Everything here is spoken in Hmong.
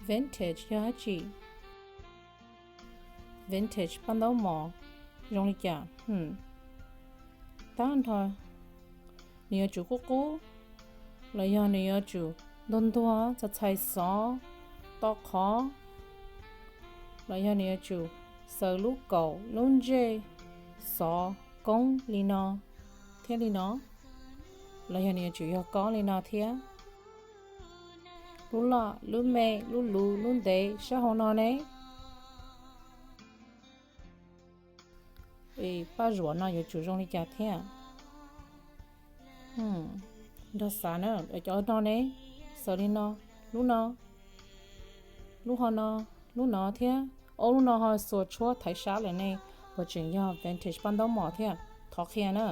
Vintage yog dab tsi? Vintage paj ntaub mos zoo li cas? Tag nrho nws yuav tsum qub qub, los yog nws yuav tsum ntuag ntuag txhais txhais xov to qhov, los yog nws yuav tsum xaws lub kaum lub ntsej xov koob li no thiab li no, los yog nws yuav tsum yog kob li no thiab. Lub loj lub me lub luv lub ntev sab hauv no ne. Paj zuam no yuav tsum zoo li cas thiab? Nrog xav na, cov no ne, xaws li no, lub no, lub ho no, lub no thiab. Ob lub no ho xuas tshuab thaiv sab lawm ne, puas tseem yog vintage paj ntaub mos thiab? Thov qhia na.